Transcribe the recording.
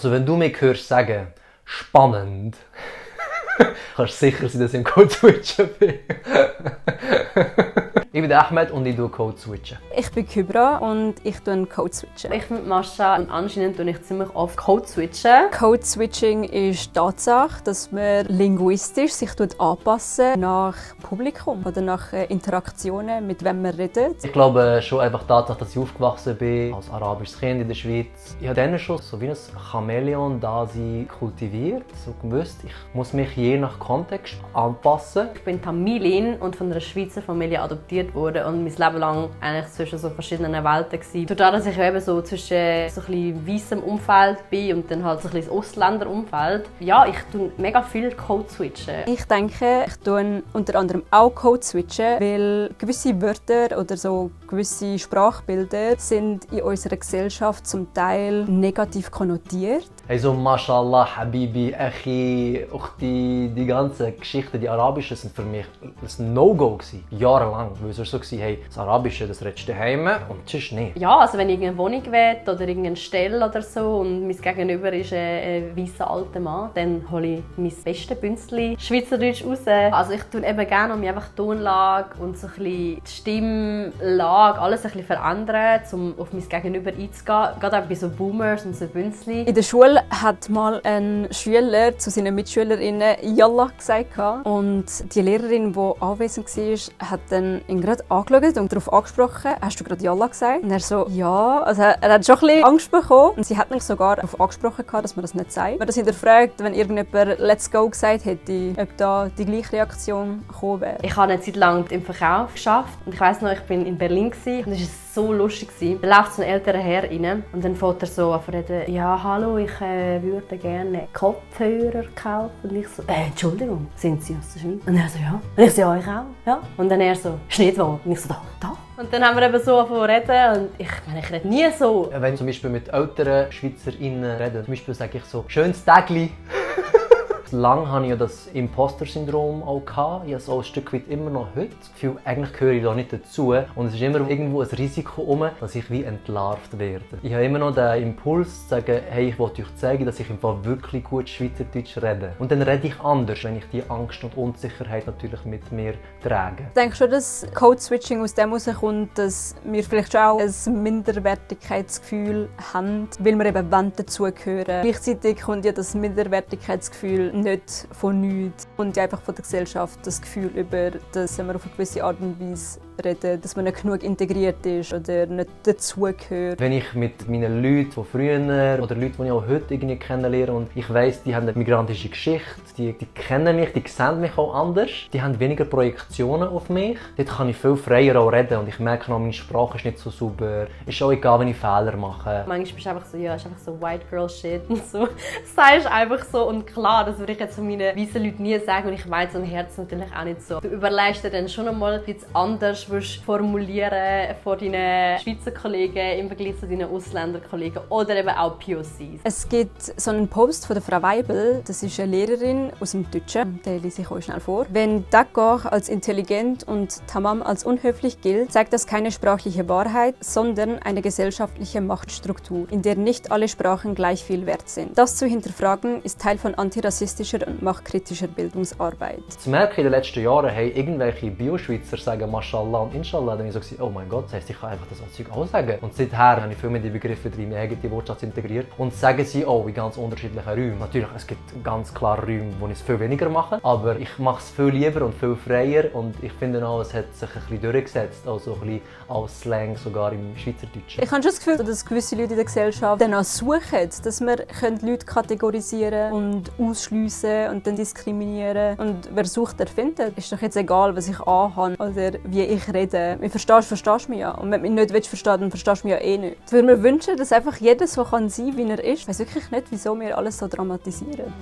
Also wenn du mich hörst sagen, spannend, kannst du sicher sein, dass ich im Code switchen bin. Ich bin Ahmed und ich Code switchen. Ich bin Kybra und ich Code switchen. Ich bin Mascha und anscheinend tue ich ziemlich oft Code switchen. Code switching ist die Tatsache, dass man linguistisch sich anpassen nach Publikum oder nach Interaktionen, mit wem man redet. Ich glaube schon einfach die Tatsache, dass ich aufgewachsen bin als arabisches Kind in der Schweiz. Ich habe dann schon so wie ein Chamäleon da sie kultiviert, so gewusst, ich muss mich je nach Kontext anpassen. Ich bin Tamilin und von einer Schweizer Familie adoptiert worden und mein Leben lang eigentlich zwischen so verschiedenen Welten gewesen. Dadurch, dass ich eben so zwischen so ein weissem Umfeld bin und dann halt so ein bisschen Ausländerumfeld, ja, ich tue mega viel Code switchen. Ich denke, ich tue unter anderem auch Code switchen, weil gewisse Wörter oder so gewisse Sprachbilder sind in unserer Gesellschaft zum Teil negativ konnotiert. Hey, so Mashallah, Habibi, Achi, Ukhti, die ganzen Geschichten, die arabischen, sind für mich ein No-Go gewesen, jahrelang. Weil es war so, hey, das Arabische, das redest du daheim und sonst nicht. Ja, also wenn ich irgendeine Wohnung will oder irgendeine Stelle oder so und mein Gegenüber ist ein weißer alter Mann, dann hole ich mein bestes Bünzli Schweizerdeutsch raus. Also ich tue eben gerne, um einfach die Tonlage und so ein bisschen die Stimmlage, alles ein bisschen verändern, um auf mein Gegenüber einzugehen. Gerade auch bei so Boomers und so Bünzli. In der Schule hat mal ein Schüler zu seinen Mitschülerinnen «Yallah» gesagt. Und die Lehrerin, die anwesend war, hat dann ihn gerade angeschaut und darauf angesprochen: «Hast du gerade «Yallah» gesagt?» Und er so «Ja». Also er hat schon ein bisschen Angst bekommen. Und sie hat mich sogar darauf angesprochen, dass man das nicht sagt. Man das hinterfragt, wenn irgendjemand «Let's go» gesagt hätte, ob da die gleiche Reaktion gekommen wäre. Ich habe eine Zeit lang im Verkauf geschafft und ich weiss noch, ich war in Berlin und es war so lustig. Da läuft so ein älterer Herr rein und dann fängt er so an zu reden: «Ja, hallo, ich würde gerne Kopfhörer kaufen.» Und ich so: «Entschuldigung, sind Sie aus der Schweiz?» Und er so: «Ja.» Und ich so: «Ja, ich auch.» Ja. Und dann er so: «Ist nicht wahr?» Und ich so: «Da.» Und dann haben wir eben so angefangen zu reden und ich rede nie so. Wenn ich zum Beispiel mit älteren SchweizerInnen rede, zum Beispiel sage ich so «Schönes Tägli». Lange hatte ich ja das Imposter-Syndrom auch. Ich habe es auch ein Stück weit immer noch heute. Das Gefühl, eigentlich gehöre ich da nicht dazu. Und es ist immer irgendwo ein Risiko, dass ich wie entlarvt werde. Ich habe immer noch den Impuls zu sagen, hey, ich wollte euch zeigen, dass ich im Fall wirklich gut Schweizerdeutsch rede. Und dann rede ich anders, wenn ich die Angst und Unsicherheit natürlich mit mir trage. Ich denke schon, dass Code-Switching aus dem herauskommt, dass wir vielleicht schon auch ein Minderwertigkeitsgefühl haben, weil wir eben dazugehören. Gleichzeitig kommt ja das Minderwertigkeitsgefühl nicht von nichts und einfach von der Gesellschaft das Gefühl über, dass wir auf eine gewisse Art und Weise reden, dass man nicht genug integriert ist oder nicht dazugehört. Wenn ich mit meinen Leuten von früher oder Leuten, die ich auch heute irgendwie kennenlerne und ich weiss, die haben eine migrantische Geschichte, die kennen mich, die sehen mich auch anders, die haben weniger Projektionen auf mich, dort kann ich viel freier auch reden und ich merke auch, meine Sprache ist nicht so sauber, ist auch egal, wenn ich Fehler mache. Manchmal bist du einfach so, ja, ist einfach so White Girl Shit und so. Das sagst einfach so und klar, das würde ich jetzt von meinen weißen Leuten nie sagen und ich meine es im Herzen natürlich auch nicht so. Du überlegst dir dann schon einmal ein bisschen anders formulieren vor deinen Schweizer Kollegen im Vergleich zu deinen Ausländerkollegen oder eben auch POCs. Es gibt so einen Post von der Frau Weibel, das ist eine Lehrerin aus dem Deutschen, den lese ich euch schnell vor. Wenn D'accord als intelligent und Tamam als unhöflich gilt, zeigt das keine sprachliche Wahrheit, sondern eine gesellschaftliche Machtstruktur, in der nicht alle Sprachen gleich viel wert sind. Das zu hinterfragen ist Teil von antirassistischer und machtkritischer Bildungsarbeit. Das merke ich in den letzten Jahren, hey, irgendwelche Bio-Schweizer sagen Mashallah und Inshallah, dann habe ich so, oh mein Gott, das heisst, ich kann einfach das Zeug auch sagen. Und seither habe ich viel mehr die Begriffe drin, meine eigene Wortschatz integriert und sagen sie auch in ganz unterschiedlichen Räumen. Natürlich, es gibt ganz klar Räume, wo ich es viel weniger mache, aber ich mache es viel lieber und viel freier und ich finde auch, es hat sich ein bisschen durchgesetzt, also ein bisschen als Slang sogar im Schweizerdeutschen. Ich habe schon das Gefühl, dass gewisse Leute in der Gesellschaft danach suchen, dass wir Leute kategorisieren und ausschliessen und dann diskriminieren. Und wer sucht, der findet. Ist doch jetzt egal, was ich anhabe oder wie ich rede. Wenn du verstehst mich ja. Und wenn du mich nicht verstehen willst, dann verstehst du mich ja eh nicht. Ich würde mir wünschen, dass einfach jeder so sein kann, wie er ist. Ich weiss wirklich nicht, wieso wir alles so dramatisieren.